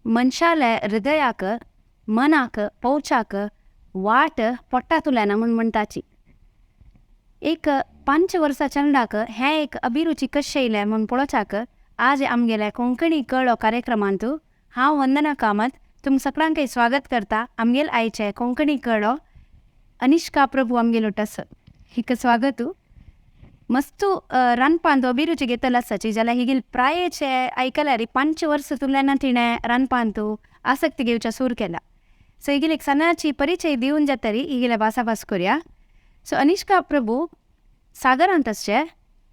मनशाले हृदयाक मनाक पोवचाक वाट पोट्टातुल्यान म्हूण म्हणटाची। एक 5 वर्सां चंडाक हें एक अभिरुची कशें येयलें म्हूण पळोवच्याक आज आमगेल्या कोंकणी कळो कार्यक्रमांतू हांव वंदना कामत तुम सगळ्यांकय स्वागत करता। आमगेल आयचे कोंकणी कळो अनिष्का प्रभू आमगेलो टस हिका स्वागत। मस्तू रांदपांत अभिरुची घेतला आसाची जाल्यार हिगेल प्रायेचे आयकल्यार 5 वर्सां तुल्यान तिणें रांदपांत आसक्ती घेवच्या सूर केला। सो हिगेल एक सणाची परिचय दिवन जातरी हिगेल्या भासाभास करूया। सो अनिष्का प्रभू सागरांत आसचे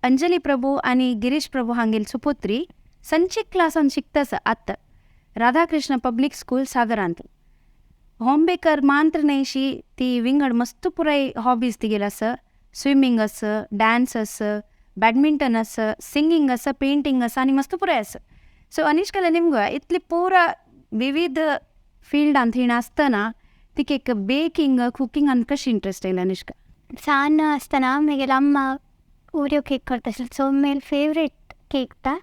अंजली प्रभू आनी गिरीश प्रभू हांगेल सुपुत्री संचीत क्लासान शिकतास आत राधाकृष्ण पब्लिक स्कूल सागरांत। होम बेकर मात्र न्हयशी ती विंगड मस्त पुराय हॉबीज तिगेल आसा। स्विमींग आसा, डांस आसा, बॅडमिंटन आसा, सिंगींग आसा, पेंटींग आसा आनी मस्त पुराय आसा। सो अनिष्काला निमगो इतली पुरा विविध फिल्डांत हिणें आसतना तिका एक बेकिंग कुकिंगान कशी इंट्रस्ट येयला अनिष्का? सान आसतना म्हगेले अम्मा ओरियो केक करता आसली, सो म्हगेले फेवरेट केक ता।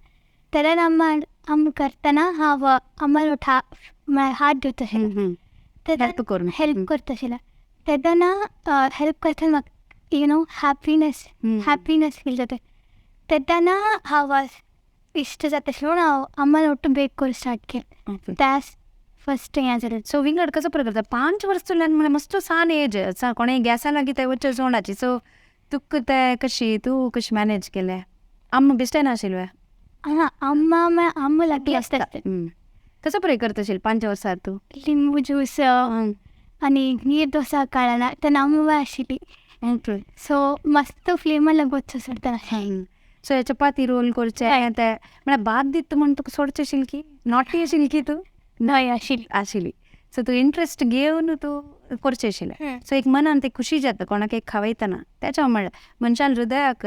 तेन्ना अम्मा आम करतना हांव अम्मा म्हळ्यार हात दिवता आशिल्लें, हेल्प करून हेल्प करता आशिल्लें। तेन्ना हेल्प करतना म्हाका you know happiness happiness feel जाता। तेन्ना हांव इश्ट जाता आशिल्लें म्हणून हांव अम्मा ಒಟ್ಟು ಬೇक करूं स्टार्ट केलें। त्या फस्ट हें जालें। सो विंगड कसो प्रकार करता 5 वर्सां तुल्यान म्हळ्यार मस्त सान एज कोणें गॅसा लागीं ते वचचे सोंडाची। सो तुका ते कशी तूं कशी मॅनेज केलें? अम्मा बेश्टें नाशिल्लें? हां, अम्मा अम्मा लागीं आसता। कसो प्रयोग करता आशिल्लें 5 वर्सां तूं? लिंबू ज्यूस आनी नीर डोसा काडला तेन्ना अम्मा आशिल्ली। सो मस्त फ्लेमा लागून वचचो सोडटा। सो चपाती रोल करचे ते म्हळ्यार भात दिता म्हूण तुका सोडचें आशिल्लें की नॉटी आशिल्ली की तूं? न्हय आशिल्ली आशिल्ली। सो तूं इंट्रस्ट घेवन तूं करचें आशिल्लें। सो एक मनान ते खुशी जाता कोणाक एक खावयतना। तेच्या म्हळ्यार मनशान हृदयाक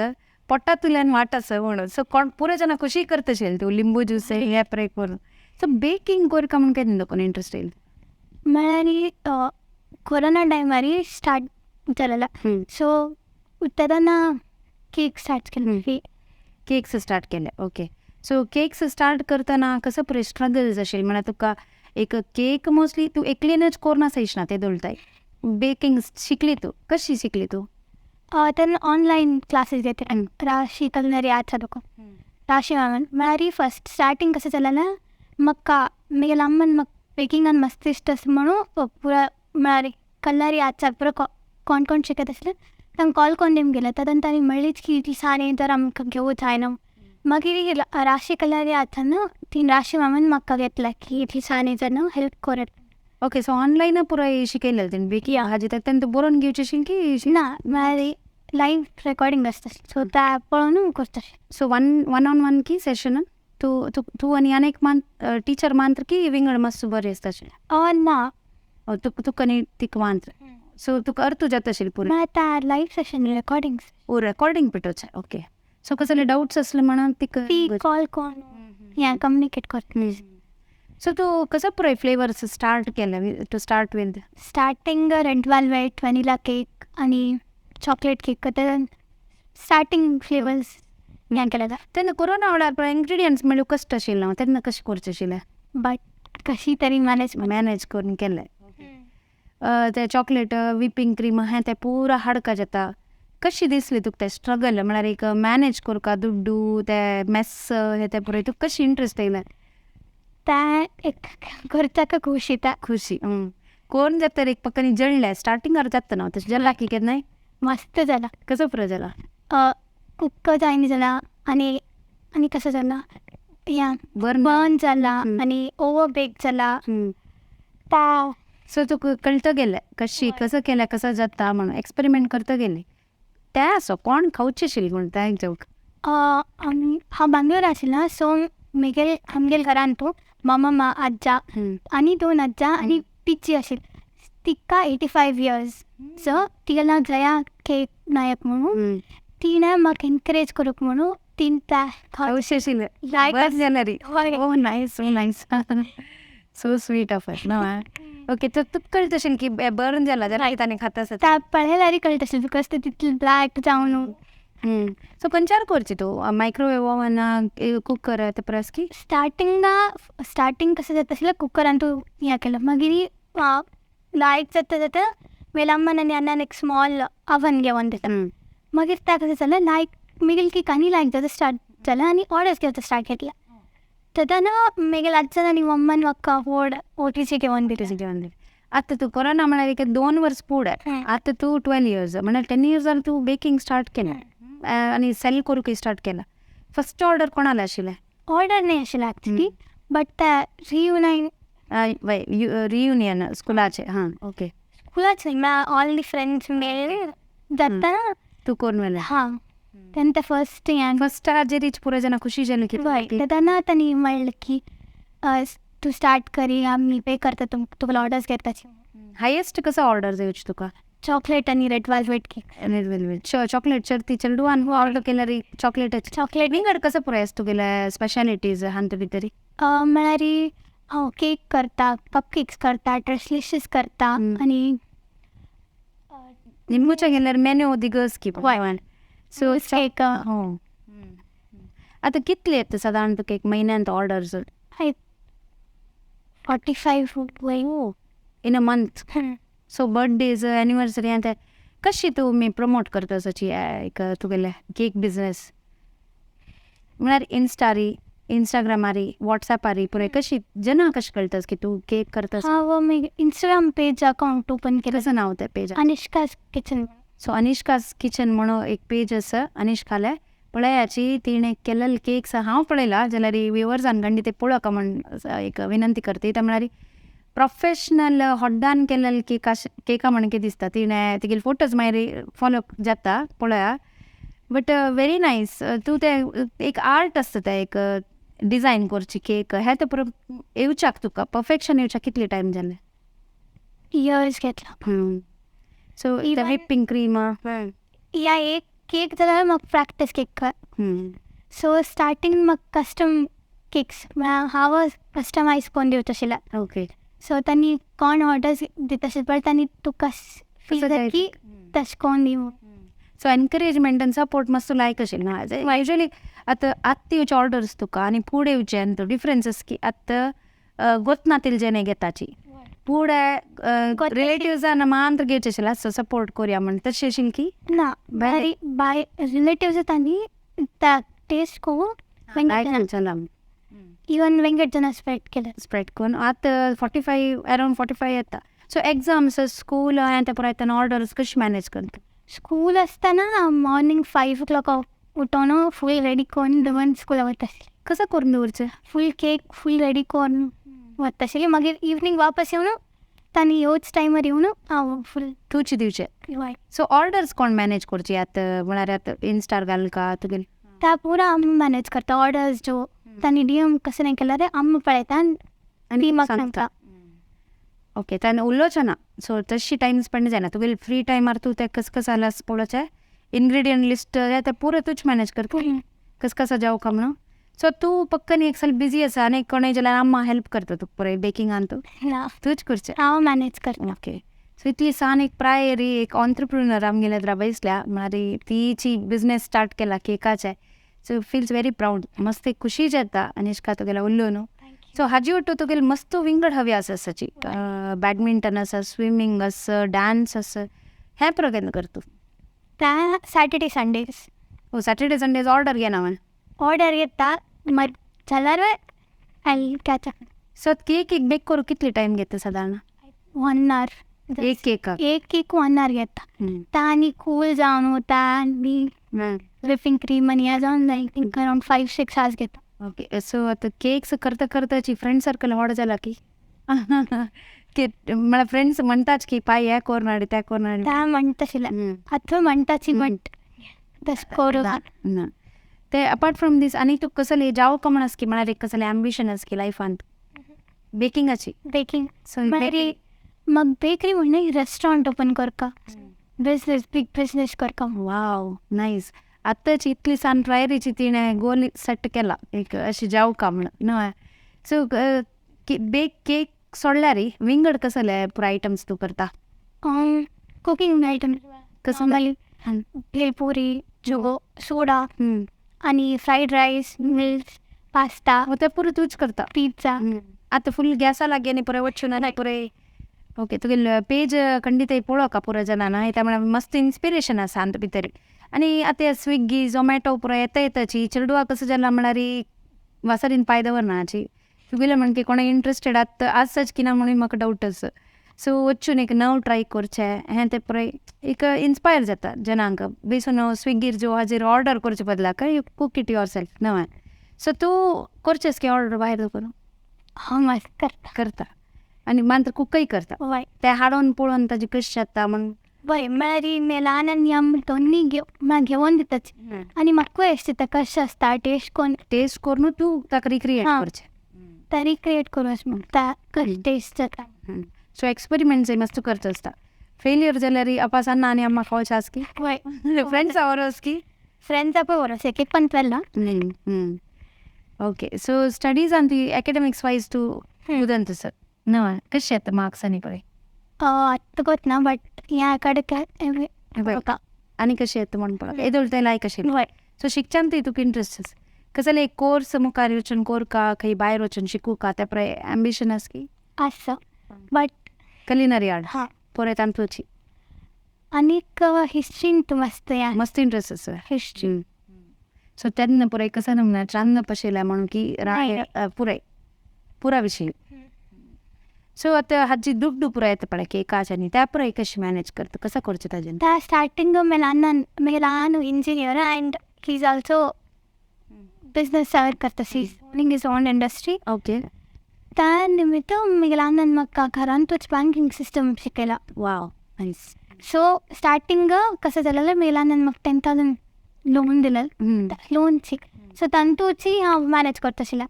पोटांतल्यान वाट आसा म्हणून। सो कोण पुरो जाणां खुशी करता आशिल्लें तूं लिंबू ज्यूस हे प्रयोग करून। सो बेकींग करका म्हूण केन्ना लोकांक इंट्रस्ट येयलो? म्हळ्यार कोरोना टायमार स्टार्ट जालेला। सो तेन्ना केक स्टार्ट केले। केक्स स्टार्ट केले, ओके। सो केक्स स्टार्ट करतना कसो पुराय स्ट्रगल्स आशिल्लें? म्हळ्यार तुका एक केक मोस्टली तूं एकलेनच कोरना दिसना ते दोलताय। बेकींग शिकली तूं, कशी शिकली तूं? तेन्ना ऑनलायन क्लासीस घेतले राशी कलनरी आर्ट्स लोक राशी मॅमान। म्हळ्यार फस्ट स्टार्टींग कसं जालें म्हाका म्हगेले अम्मान म्हाका बेकिंगान मस्त इश्ट आसा म्हणून पुरा म्हळ्यार कलनरी आर्ट्साक पुरो कोण कोण शिकयता आसलें तांकां कॉल करून दिवन गेलें। तेन्ना तांणी म्हणलीच की इतली सान तर आमकां घेवूं जायना। मागीर राशी कलनरी आर्ट्सान ती राशी मॅमान म्हाका घेतलें की इतली सान तर न्हू हेल्प करत। ओके, सो ऑनलायन पुराय शिकयलें तेणी बेकींग हाजी तेन्ना तूं बरोवन घेवचें आशिल्लें की? ना, म्हळ्यार लायव रेकॉर्डिंग आसता सो त्या पळोवन करता। सो वन ऑन वन की सेशन तूं तूं आनी आनी एक मान टिचर मानत्र की विंगड मस्त बरें आसता अशें? ना, तुका आनी तिका मानत्र। सो तुका अर्थ जाता आशिल्लें पुरो? आतां लायव सेशन रेकॉर्डिंग। ओ रेकॉर्डिंग पेटोवचें, ओके। सो कसले डावट्स आसले म्हणून तिका ती कॉल करून हें कम्युनिकेट करता। सो तूं कसो पुराय फ्लेवर्स स्टार्ट केले to start with? Starting red velvet, vanilla cake आनी चॉकलेट केक तेन्ना स्टार्टींग फ्लेवर्स हें केलें। तेन्ना कोरोना वेळार पळय इन्ग्रिडियंट्स मेळूंक कश्ट आशिल्लें, तेन्ना कशें करचें आशिल्लें? बट कशी तरी मॅनेज मॅनेज करून केलें। ते चॉकलेट विपिंग क्रीम हें तें पुरा हाडका जाता। कशी दिसली तुका ते स्ट्रगल म्हळ्यार एक मॅनेज करपा दुड्डू ते मेस हे ते पुराय तुका कशी इंट्रस्ट येयलें? तें एक करचाक खुशी येता। खुशी कोण जाता एक पक्कानी जळ्ळें स्टार्टिंगार जाता न्हू तशें जालां की केन्नाय? मस्त जाला। कसो पुरो जाला? कुक जायना जाला आनी आनी कसो जाला या बर्न जाला आनी ओवर बेक जाला। ता सो तुका कळटा गेलें कशी कसो केलें कसो जाता म्हणून एक्सपेरिमेंट करता गेलें। तें आसो कोण खावचें आशिल्लें म्हूण तें जेवंक? आमी हांव बांगलोर आशिल्लें सो म्हगेले आमगेले घरान तूं मामा आज्जा आनी 2 आज्जा आनी पिची आशिल्ली। तिका 85 इयर्स। सो तिगेलें नांव जया के नायक म्हणून। तिणें म्हाका एनकरेज करूंक म्हणून तीन त्या खावचें आशिल्लें। बरें जालें रे। Oh nice, so nice, so sweet of her न्हू। ओके, तर तुका कळटा आशिल्लें की बर्न जाला जाल्यार ताणें खाता आसत? त्या पळयल्यार कळटा आशिल्लें because ते तितलें ब्लॅक जावन। सो खंयच्यार करची तूं, मायक्रोवेव ओवन, कुकर ते परस की? स्टार्टिंगा स्टार्टिंग कसं जाता आशिल्लें, कुकरान तूं हें केलें, मागीर लायक जाता जाता मागीर अम्मान आनी अण्णान एक स्मॉल अवन घेवन दिता. मागीर त्या कसं जालें, लायक मिगल केक आनी लायक जाता स्टार्ट जालें आनी ऑर्डर्स घेवचा स्टार्ट घेतला. तेन्ना मागीर अज्जन आनी मम्मान म्हाका व्हड ओटीची घेवन दिले. घेवन दिले. आतां तूं कोरोना म्हळ्यार एक 2 वर्स फुडें. आतां तूं 12 इयर्स, म्हळ्यार 10 इयर्स जाल्यार तूं बेकींग स्टार्ट केलें आनी सेल करूंक स्टार्ट केलां. फर्स्ट ऑर्डर कोणाले आशिल्लें? ऑर्डर नाही आशिल्लें एक्चुअली, बट ते रियुनायन. वय, रियुनियन स्कुलाचे, हां, ओके. स्कुलाच न्ही, म्हळ्यार ऑल the friends मेळ जाता. तूं करून व्हेलें. हां, तेन्ना ते फर्स्ट हें. फर्स्ट हाजेरीच पुरो जाणां खुशी जाली की. वय, तेन्ना तांणी म्हणलें की तूं स्टार्ट करी, आमी पे करता, तुका ऑर्डर्स घेताची. हायेस्ट कसो ऑर्डर येवची तुका? चॉकलेट आनी red velvet cake. Red velvet, chocolate चडती चेडवान ऑर्डर केल्यार चॉकलेटच? चॉकलेट. विंगड कसं पुराय तुगेले स्पेशालिटीज हांत भितरी? म्हळ्यार हांव केक करता, कप केक्स करता, ड्रेसलिशीस करता आनी निमूच्या गेल्यार मेन्यू दिगस की. वय. So cake. हो, आतां कितले येता सादारण तुका एक म्हयन्यांत orders? 45. In a month? So birthdays, anniversary आनी कशी तुमी प्रमोट करता सची एक तुगेले केक बिजनेस? म्हळ्यार इन्स्टारी, इंस्टाग्रामारी, वॉट्सॅपारी पुराय कशी जना कशें कळटा की तूं केक करता? हांव मागीर इंस्टाग्राम पेज अकाउंट ओपन केलें. कसं नाव त्या पेज? अनिष्कास किचन. सो अनिष्कास किचन म्हणून एक पेज आसा अनिष्काले, पळयाची. तिणें केलेले केक्स हांव पळयला, जाल्यार व्युवर्सान खंडीत ते पळोवका म्हण एक विनंती करते. ते म्हळ्यार प्रोफेशनल हॉड्डान केलेले केक केका म्हणके दिसता. तिणें तिगेले फोटोज मागीर फॉलो जाता, पळया. बट व्हेरी नायस, तूं ते एक आर्ट आसता, ते एक डिजायन करची केक, हें तें पुरो येवच्याक तुका परफेक्शन येवच्याक कितले टायम जालें? इयर्स घेतला. सो ते विपिंग क्रीम? या, एक केक जाल्यार म्हाका प्रॅक्टीस केक. सो स्टार्टींग म्हाका कस्टम केक्स, म्हळ्यार हांव कस्टमायज करून दिवचें आशिल्लें. सो तांणी कोण ऑर्डर्स दिता आशिल्ले, पण तांणी तुका फील जाता की तशें करून दी. सो एनकरेजमेंट आनी सपोर्ट मातसो लायक आशिल्लें ना? युजली आतां आत्तां येवचे ऑर्डर्स तुका आनी फुडें येवचे डिफरन्स की आतां गोतनातील जेणे घेताची, फुडें रिलेटिव्सान मात्र घेवचे आशिल्लें, सपोर्ट करुया म्हण, तशें आशिल्लें की? ना, बाय बाय रिलेटिव्स तांणी त्या टेस्ट करून. लायक जाला. इवन वेंकट जन स्प्रेड केलें. स्प्रेड करून आतां 45, अरावंड 45 येता. सो एग्जाम्स, स्कूल तें पुराय ऑर्डर्स कशें मॅनेज करता? स्कूल आसतना मॉर्निंग 5 ओ क्लॉक उठोन फूल रेडी करून दवरून स्कुला वता आशिल्लें. कसं करून दवरचें? फूल केक फूल रेडी करून वता आशिल्लें. मागीर इवनींग वापस येवन तांणी येवच टायमार येवन हांव फूल. तुची दिवचें. वय. सो ऑर्डर्स कोण मॅनेज करची आतां? म्हळ्यार आतां इन्स्टार घालका तुगेले? त्या पुरा आमी मॅनेज करता. ऑर्डर्स ज्यो तांणी डीएम कसं नाही केल्यार आमी पळयता आनी ती म्हाका सांगता. ओके, तेन्ना उलोवचें ना. सो तशी टायम स्पेंड जायना तुगेले फ्री टायमार. तूं तें कस कस जाल्यार पळोवचें, इन्ग्रिडियंट लिस्ट तें पुरो तूंच मॅनेज करता, कस कसा जावका म्हणून. सो तूं पक्कन एक सल बिजी आसा आनी कोणूय जाल्यार अम्मा हेल्प करता तुका पुराय बेकिंगान तूं? ना. तूंच करचें. हांव मॅनेज करता. ओके, सो इतली सान एक प्रायरी एक ऑन्त्रप्रुनर आमगेले बैसल्या, म्हळ्यार तिची बिजनेस स्टार्ट केला केकाचे. सो फिल्स व्हेरी प्रावड, मस्त एक खुशी जाता अनिष्का तुगेले उलोवन. सो हाजी ಒಟ್ಟು तुगेले मस्त विंगड हवी आसा सची, बॅडमिंटन आसा, स्विमींग आसा, डान्स आसा, हें पुरो केन्ना करता? त्या सॅटर्डे संडेज. हो, सॅटर्डे संडेज ऑर्डर घेना म्हण? ऑर्डर येता मागीर जाल्यार I catch. So cake एक बेक करूंक कितले टायम घेता सादारण? One hour. एक केकाक? एक केक वन आवर घेता. ता आनी कूल जावन वता आनी विपिंग क्रीम आनी हें जावन I think around 5-6 hours घेता. ओके, सो आतां केक्स करता करताची फ्रेंड सर्कल व्हड जाला की की म्हळ्यार फ्रेंड्स म्हणटाच की पाय हें कोर नाडी, तें कोर नाडी? त्या म्हणटा आशिल्लें, आतां म्हणटाची, बट तशें करूं ना. ते अपार्ट फ्रॉम दीस आनी तुका कसले जावं म्हण आसा की, म्हळ्यार एक कसले एम्बिशन आसा की लायफांत बेकिंगाची? बेकींग. सो मागीर म्हाका बेकरी म्हणून रेस्टोरंट ओपन करपा, बिजनेस, बीग बिजनेस करपा. वाव, नायस. आतांची इतली सान प्रायरीची तिणें गोल सेट केला एक अशी जावका म्हण न्हय. सो बेक केक सोडल्यार विंगड कसले पुरो आयटम्स तूं करता? Cooking item. कसले? नॉर्मली भेलपुरी. जो सोडा आनी फ्रायड रायस, मिल्क, पास्ता. ते पुरो तूंच करता? पिझ्झा. आतां फूल गॅसा लागीं आनी पुराय वचून आनी पुराय. ओके, तुगेले पेज खंडीत पळोवका पुरो जाणां त्या मस्त इन्स्पिरेशन आसा आमच्या भितर. आनी आतां स्विगी झोमॅटो पुरो येता येताची चेडवा कसो जाला म्हळ्यार वासरीन पांय दवरनाची तुगेले म्हण की कोणा इंट्रस्टेड आतां आसच की ना म्हणून म्हाका डावट आसा. सो वचून एक नव ट्राय करचें हें तें पुराय एक इन्स्पायर जाता जनांक बेसून स्विगीर जो हाजेर ऑर्डर करचे बदलाक you cook it your self नवें. सो तूं करचेस की ऑर्डर भायर करून? हांव मस्त करता. करता आनी मात्र कुकय करता? वय. ते हाडून पळोवन ताजे कशें जाता म्हण. वय, म्हळ्यार ल्हान आनी आमी दोनी घेवन घेवन दिताची आनी म्हाकूय अशें दिसता कशें आसता टेस्ट कोन्न. टेस्ट करून तूं ताका रिक्रिएट करचें. ते रिक्रिएट करूं अशें म्हणटा कशें टेस्ट जाता. सो एक्सपेरिमेंट्स मस्त करता आसता. फेलियर जाल्यार अपास अन्ना आनी अम्मा खावचे आस की? वय. फ्रेंड्सा व्हरोस की? फ्रेंड्सा पळय व्हरोस एक एक पण चल्ला. ओके, सो स्टडीज आनी एकेडमिक्स वायज तूं उदंत सर ना कशें येता मार्क्स आनी पळय? आतां कोत ना बट ह्या कडेन. आनी कशें येता म्हण पळय येदोळ तें लायक आशिल्लें. वय. सो शिकच्यान तुका इंट्रस्ट आसा कसले एक कोर्स मुखार वचून कोरका खंय भायर वचून शिकूका त्या पुराय एम्बिशन आसा की? आसा बट कलिनरी आर्ट. हां. पुराय तांतूची. आनीक हिस्ट्रीन तूं मस्त या. मस्त इंट्रस्ट आसा. हिस्ट्री. सो तेन्ना पुराय कसं म्हणल्यार रांदप आशिल्लें म्हणून की पुराय पुरा विशय. सो आतां हाजी दुड्डू पुराय येता पळय केकाचे आनी त्या पुराय कशें मॅनेज करता कसो करचें ताजें? त्या स्टार्टिंग मेगे ल्हान engineer and he is also business करता, he is owning his own industry. Okay. त्या निमित्त मेगे ल्हान म्हाका घरांतूच बँकींग सिस्टम शिकयला. वाव, नायस. सो स्टार्टिंग कसं जालें मेगे ल्हान म्हाका 10,000 लोन दिलें. लोन शिक सो तांतूची हांव मॅनेज करता आशिल्लें.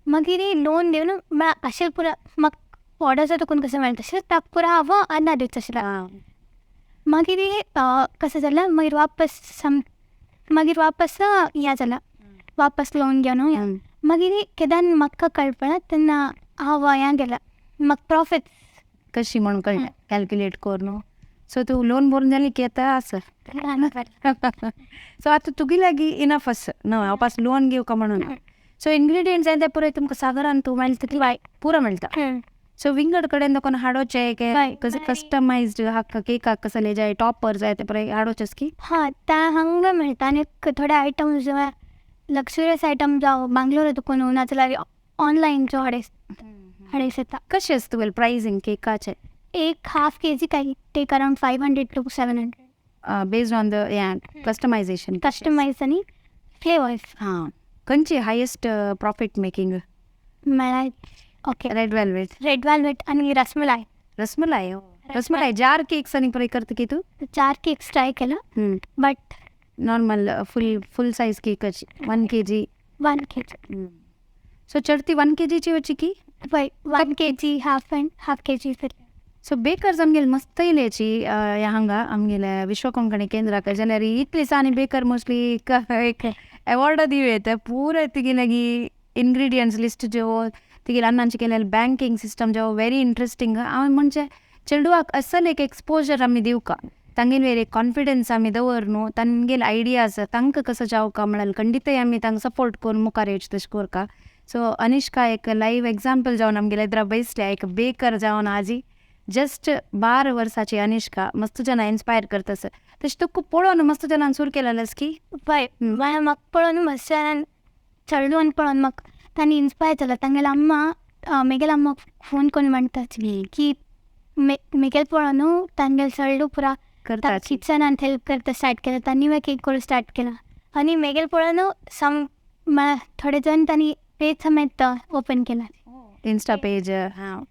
मागीर लोन दिवन म्हळ्यार अशें पुरा म्हाका ऑर्डर्स तुकून कसं मेळटा तशें ताका पुरा हांव अन्ना दिवचो आशिल्लें. मागीर कसं जालें मागीर वापस मागीर वापस हें जालें वापस लोन घेवन मागीर केदान म्हाका कळपना तेन्ना हांव हें गेलें म्हाका प्रॉफिट कशी म्हणून कळटा कॅल्क्युलेट करून. सो तूं लोन भरून जाली की आतां आसा. सो आतां तुगे लागीं इनफ आसा न्हय वापस लोन घेवका म्हणून. सो इन्ग्रिडियंट्स ते पुराय तुमकां सागरान तूं मेळटा पुरो मेळटा. सो विंगड कडेन तुका हाडोवचें कसं कस्टमायज्ड हाका केकाक कसले जाय टॉपर जाय ते पुराय हाडोवचेच की? हां, त्या हांगा मेळटा आनी थोडे आयटम्स लक्सुरियस आयटम जावं बांगलोर तुकून नाजाल्यार ऑनलायन जो हाडेस येता. कशें आसता तुगेलें प्रायसींग केकाचें? एक हाफ के जी काही take around 500 to 700. Based on the हें कस्टमायजेशन. कस्टमायज आनी फ्लेवर्स. हां, खंयची हायेस्ट प्रॉफीट मेकींग? म्हळ्यार okay red velvet. Red velvet आनी रसमलाई. रसमलाई. रसमलाई जार केक्स आनी पुराय करता की तूं? जार केक्स ट्राय केला बट नॉर्मल फुल सायज केकाची 1 kg. 1 kg. सो चडती 1 केजीची वची की? वय, 1 kg half and half kg. So bakers आमगेले मस्त येयल्याची हांगा आमगेले विश्वकोंकणी केंद्राक जाल्यार इतली आनी बेकर मोस्टली एक एवॉर्ड दिवं येता पुराय तिगेले इन्ग्रिडियंट्स लिस्ट ज्यो तिगेले अन्नांचे केलेले बँकींग सिस्टम जो व्हेरी इंट्रस्टींग. हांव म्हणजे चेडवाक असल एक एक्सपोजर आमी दिवका तांगेले एक कॉन्फिडन्स आमी दवर न्हू तांगेले आयडियाज तांकां कसो जावका म्हळ्यार खंडीतय आमी तांकां सपोर्ट करून मुखार येवचें तशें करका. सो अनिष्का एक लायव एग्जाम्पल जावन आमगेले एदरा बैसल्या एक बेकर जावन आजी जस्ट 12 वर्साची अनिष्का मस्त जाणां इन्स्पायर करता सर. तशें तुका पळोवन मस्त जाणां सुरू केलेलें की? वय, म्हाका पळोवन मस्त जाणां चेडून पळोवन म्हाका तांणी इन्स्पायर जालें. तांगेले अम्मा मेगेले अम्माक फोन करून म्हणटा की मेगेले पळोवन तांगेले चेडूं पुरा करता किचनान हेल्प करता स्टार्ट केला तांणी केक करूंक स्टार्ट केला आनी मेगेले पळोवन सम म्हळ्यार थोडे जाण तांणी पेज समेत ओपन केला. इन्स्टा पेज. हां,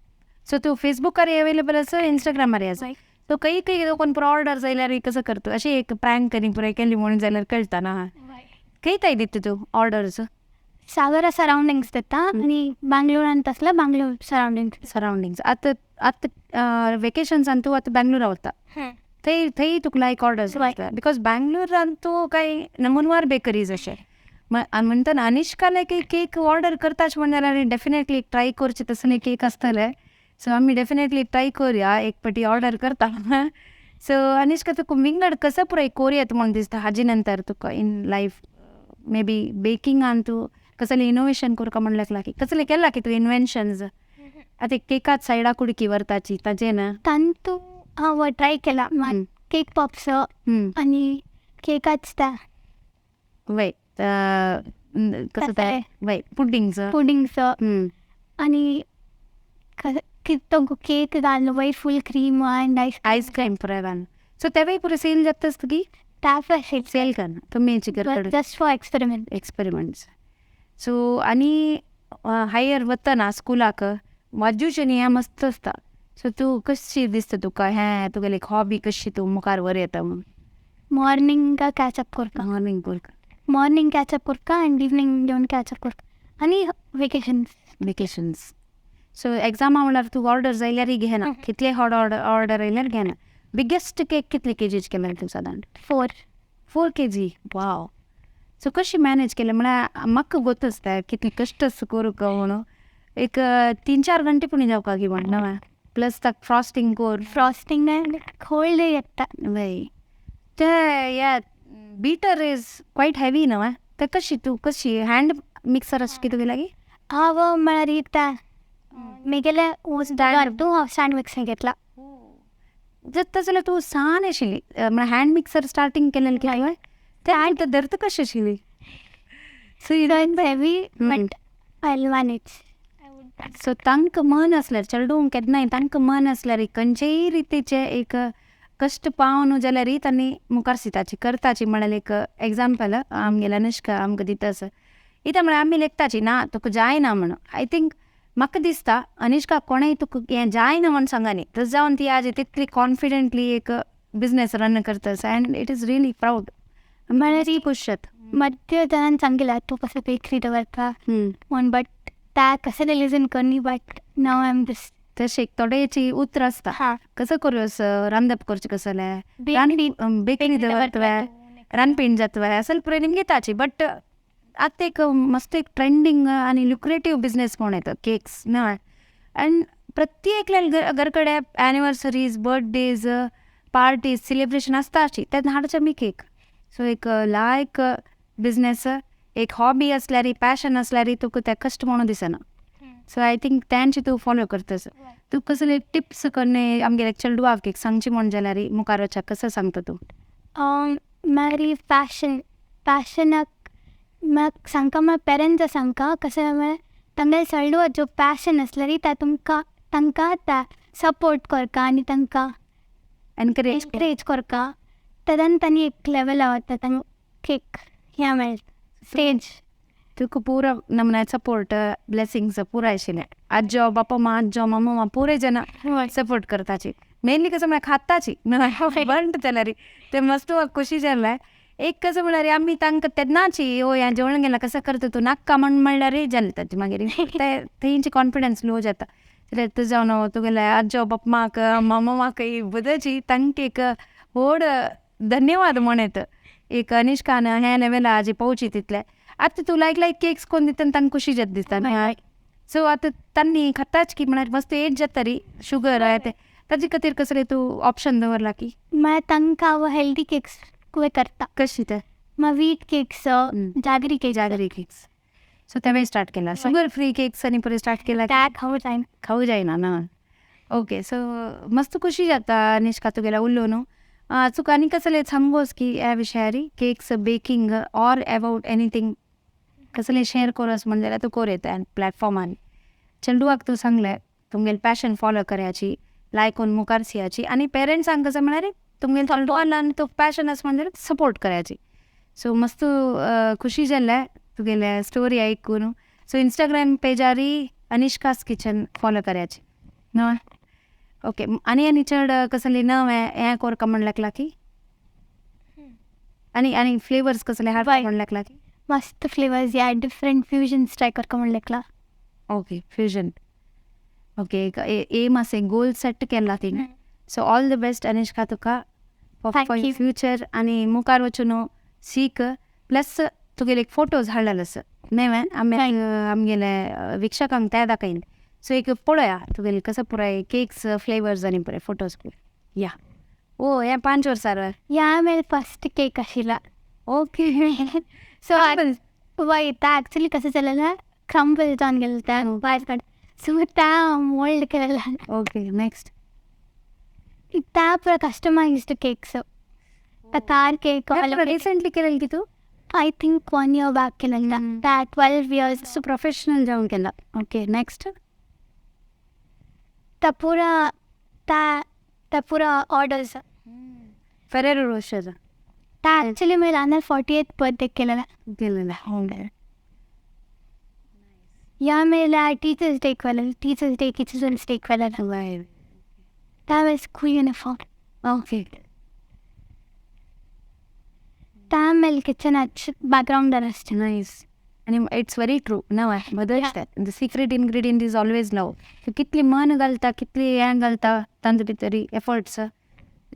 सो तूं फेसबुकार अवेलेबल आसा इंस्टाग्रामार आसा? सो खंय खंय कोण पुरो ऑर्डर जाल्यार कसो करता अशें एक प्रँक आनी पुराय केली म्हणून जाल्यार कळटा ना? खंय ताय दिता तूं ऑर्डर्स? सागरा सरावंडिंग्स दिता आनी बांगलोरान तसलो बांगलोर सरावंडिंग्स. सरावंडिंग्स. आतां आतां वेकेशन्सान तूं आतां बँगलोरा वता थंय थंय तुका लायक ऑर्डर्स because बँगलोरान तूं कांय नमुनवार बेकरीज अशें म्हणटना अनिष्का लायक केक ऑर्डर करताच म्हण जाल्यार डेफिनेटली ट्राय करचें तसले केक आसतले. सो आमी डेफिनेटली ट्राय करुया एक पाटी ऑर्डर करता. सो अनिष्का, तुका विंगड कसं पुराय कोरयेत म्हूण दिसता हाजे नंतर तुका इन लायफ? मे बी बेकिंगान तूं कसलें इनोवेशन करका म्हण लागला की कसलें केलां की तूं इन्वेन्शन्स? आतां केकात सायडा कुडकी व्हरताची ताजें ना? तांतू हांव ट्राय केला केक पॉप्स आनी केकाच त्या. वय, कसं ते वय, पुडिंग्स. पुडिंग्स आनी तो केक घालून वयर फूल क्रीम आनी आयस आयस्क्रीम पुराय घालून. सो तेवूय पुरो सेल जातास तुगी? सेल करना तुमी घरकडे, just for experiment. Experiments. So आनी हायर वतना स्कुलाक वाजूचें न्ही, हें मस्त आसता. सो तूं कशी दिसता तुका हें तुगेली एक हॉबी कशी तूं मुखार वर येता म्हणून? मॉर्निंग कॅचअप करता. मॉर्निंग करता. मॉर्निंग कॅचअप करता आनी इवनींग येवन कॅचअप करता आनी वेकेशन्स. वेकेशन्स. सो एग्जामा म्हणल्यार तूं ऑर्डर जायल्यारय घेना? कितले ऑर्डर ऑर्डर येयल्यार घेना? बिगेस्ट केक कितले केजीच केले तूं सादारण? 4. 4 केजी, वाव. सो कशी मॅनेज केलें? म्हळ्यार म्हाका गोत आसता कितले कश्ट आसता करूंक म्हणून. एक 3-4 घंटे पुणी जावपाक म्हण न्हय? प्लस ताका फ्रॉस्टींग कोर. फ्रॉस्टिंग होल डे येता. वय, ते या बीटर is quite heavy न्हय? ते कशी तूं कशी हँड मिक्सर अशें कितें तुगे लागीं? हांव म्हळ्यार त्या मेगेले हांव स्टँड मिक्सर घेतला. जर जाल्यार तूं सान आशिल्ली म्हळ्यार हँड मिक्सर स्टार्टींग केलेलें की तुवें तें आनी धरता कशें आशिल्ली? So it's heavy, but I manage. So तांकां मन आसल्यार चेडूं केन्नाय तांकां मन आसल्यार खंयचेय रितीचे एक कश्ट पावनु जाल्यारय तांणी मुखार सिताची करताची म्हळ्यार एक एग्जाम्पल आमगेले अनुष्का आमकां दिता आसा. कित्याक म्हळ्यार आमी लेखताची ना तुका जायना म्हणून. I think म्हाका दिसता अनिष्का कोणेय तुका हें जायना म्हूण सांगनी, तशें जावन ती आज तितली कॉन्फिडंटली एक बिजनेस रन करता आसा and it is really proud. म्हळ्यार खुश जाता. मध्य जाणान सांगिला तूं कसं बेकरी दवरता म्हूण, बट त्या कसं लिजन करनी, but now I am this. तशें थोड्याची उतरां आसता, कसं करूं, रांदप करचें कसलें, बेकरी दवरतवे, रांदपीण जातवे असल पुराय निमगिताची. बट आतां एक मस्त एक ट्रेंडींग आनी लुक्रेटीव बिजनेस म्हूण येता केक्स न्हय? आनी प्रत्येकल्या घर कडेन एनिवर्सरीज, बर्थडेज, पार्टीज, सेलिब्रेशन आसता अशी तेन्ना हाडचे आमी केक. सो एक लायक बिजनेस, एक हॉबी आसल्यार, पॅशन आसल्यार तुका तें कश्ट म्हणून दिसना. सो I think तेंचे तूं फॉलो करतस. तूं कसले टिप्स करणे आमगेले चेडवाक एक सांगची म्हण जाल्यार मुखार वचपाक कसो सांगता तूं? मागीर पॅशन, पॅशनाक म्हाका सांगका, म्हाका पेरंट्सा सांगका कशें म्हळ्यार तांगेले चेडवा जो पॅशन आसल्यार ता तुमकां तांकां त्या सपोर्ट करता आनी तांकां एनकरेज. एनकरेज करता. तेन्ना तांणी एक लेवला वता, तांकां एक हें मेळटा स्टेज. तुका पुरो नमनाय सपोर्ट, ब्लेसिंग्स पुराय आशिल्लें. आजो बापा मा, आजो मामा पुराय जाणां सपोर्ट करताची. मेनली कसं म्हळ्यार खाताची बंट जाल्यार ते मस्त म्हाका खुशी जालें. एक कसं म्हळ्यार आमी तांकां तेन्नाची ओ हें जेवण गेला कसं करता तूं नाका म्हण म्हणल्यार जालें ताचें मागीर ते तेंचे कॉन्फिडन्स लो जाता. जाल्यार तुजें जावन तुगेले आजो बाप्माक मामा म्हाका बदची तांकां एक व्हड धन्यवाद म्हण येता. एक अनिष्कान हें लेवला आजी पावची तितलें. आतां तूं लायक लायक केक्स कोन्न दिता, तांकां खुशी जाता दिसता. सो आतां तांणी खाताच की म्हळ्यार मस्त एज जाता री, शुगर ते ताजे खातीर कसलें तूं ऑप्शन दवरला की? म्हळ्यार तांकां हांव हेल्दी केक्स करता. कशी ते? मागीर wheat cakes, jaggery cakes. Jaggery cakes. So तेवें स्टार्ट केला. शुगर फ्री केक्स आनी पुरें स्टार्ट केला? त्या खावूं जायना. खावूं जायना ना? ओके. सो मस्त खुशी जाता अनिष्का तुगेल्या उलोवन. तुका आनी कसलें सांगोस की ह्या विशयारी, cakes, baking or about anything कसलें शेअर करोस म्हण जाल्यार तूं कोर येता प्लॅटफॉर्मान. चेडवाक तूं सांगलें तुमगेलें पॅशन फॉलो कराची, लायकून मुखार सियाची आनी पेरंट्सांक कसं म्हळ्यार तुमगेलें चेडवान तो पॅशन आसा म्हण जाल्यार सपोर्ट कराची. सो मस्त खुशी जालें तुगेलें स्टोरी आयकून. So Instagram Pezari अनिष्कास kitchen follow कराची न्हय? ओके. आनी आनी चड कसलें नवें हें कोरका म्हण लागला की आनी आनी फ्लेवर्स कसले हाडपा म्हण लागला की? मस्त फ्लेवर्स या डिफरंट फ्युजन्स ट्राय करका म्हण लागला. Okay, fusion. ओके, एक एम आसा, गोल सेट केला तिणें. So all the best Anishka तुका फॉर you. Future आनी मुखार वचून सीक. प्लस तुगेले एक फोटोज हाडलेले आसा न्हय, आमी आमगेले वीक्षकांक ते दाखयन. सो एक पळया तुगेले कसो पुराय केक्स, फ्लेवर्स आनी पुराय फोटोज. या. ओ हें 5 वर्सार. या मेल फर्स्ट केक आशिल्ला. ओके. सो वय ता ॲक्च्युली कसं जालेलं क्रम्बल जावन गेलें त्या भायर काड, सो त्या मोल्ड केलेला. Okay, next. त्या पुरा customised cakes, car cake. Recently केलेलं की तू? I think 1 year back केलेला, त्या 12 इयर्स. सो प्रोफेशनल जावन केला. Okay, next. त्या पुरा त्या पुरा ऑर्डर्स. Ferrero Rocher. त्या ॲक्च्युली मी राहणार 48th birthday केलेला. केलेला. या मेला टीचर्स डे केलेलं, टीचर्स डे चिल्ड्रन्स डे केलेला. त्यावेळेस स्कूल युनिफॉर्म. ओके. त्यामेल किचन बॅकग्राऊंडर असते. नाईस. आनी it's very true ना, बदलता. The secret ingredient is always love. कितली मन घालता, कितली हें घालता तांचे भितर एफर्ट्स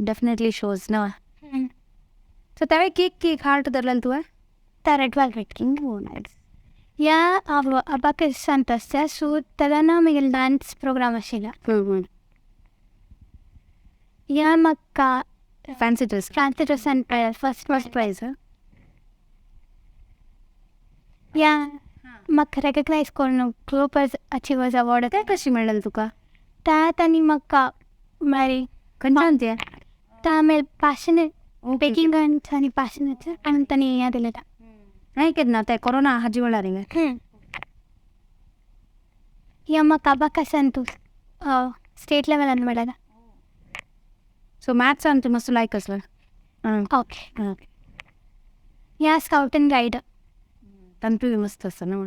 डेफिनेटली शोज ना. सो त्यावेळी केक केक हार्ट धरलेलं तुवें? त्या रेड वेल्वेट केक. नायस. या अबाकस अंत आसता, सो तेन्ना मागीर डान्स प्रोग्राम आशिल्ला. या म्हाका फॅन्सी ड्रेस. फॅन्सी ड्रेसान फर्स्ट फर्स्ट प्रायज. या म्हाका रेकग्नायज करून ग्लोबल अचिवर्स अवॉर्ड. तें कशी मेळ्ळें तुका? त्या तांणी म्हाका म्हळ्यार खंयच्यान तें? त्या मागीर पॅशनेट बेकिंगान आनी पॅशनेट आनी तांणी हें दिलें. नाही केन्ना ते कोरोना हाजी वेळार हिंगा. या म्हाका अबाकसान तूं स्टेट लेवलान मेळ्ळा. सो मॅथ्सान तूं मस्त लायक आसलो. ओके. या स्काउट अँड गायड. तांतूय मस्त आसता न्हू.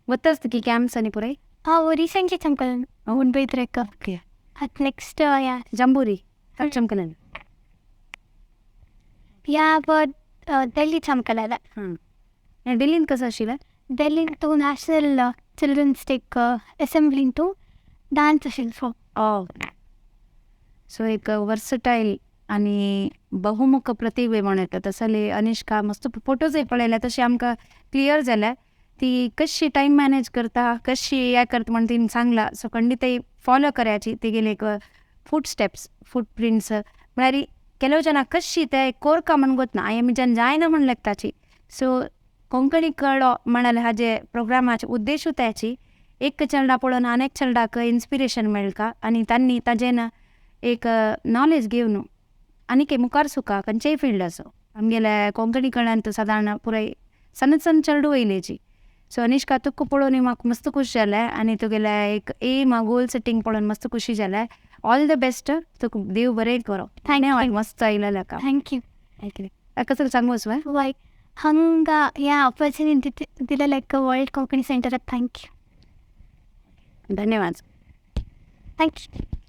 वता आसता की कॅम्प्स आनी पुराय? हांव रिसेंटली चमकलन मुंबय. ओके. आतां नेक्स्ट या जंबुरी चमकलन. या दिल्ली चमकलेला. दिल्लीन कसं आशिल्लें? दिल्लीन तूं नॅशनल चिल्ड्रन्स डेक असेंब्लीन तूं डान्स आशिल्लो. ओ, सो एक वर्सटायल आनी बहुमुख प्रतिभे म्हणूं येता तसले अनिष्का. मस्त फोटोजय पळयले तशें आमकां क्लियर जालें ती कशी टायम मॅनेज करता, कशी हें करता म्हण तिणें सांगलां. सो खंडीतय फॉलो करायची तिगेले एक फूट स्टेप्स, फूट प्रिंट्स. म्हळ्यार ಕೆಲವು ಜನ कशी ते कोरका म्हण गोतना आमच्यान जायना म्हण लागताची. सो कोंकणी कळो म्हणाले हाजे प्रोग्रामाचे उद्देशूच त्याची एक चेडा पळोवन आनी एक चेडाक इन्स्पिरेशन मेळटा आनी तांणी ताजेन एक नॉलेज घेवन आनीक मुखार सुका खंयचेय फिल्ड आसूं. आमगेले कोंकणी कळ्ळ्यान सादारण पुराय सन्न सन्न चेडूं वयलेची. सो अनिष्का, तुका पळोवन म्हाका मस्त खुश जालें आनी तुगेलें एक एम गोल सेटींग पळोवन मस्त खुशी जालें. ऑल the best तुका, देव बरें करो. Thank you. मस्त आयलेलें काम. Thank you. कसं सांगू वय? लायक हंगा ह्या ऑपॉर्च्युनिटी दिलें लायक वर्ल्ड कोंकणी सेंटराक thank you. धन्यवाद. Thank you.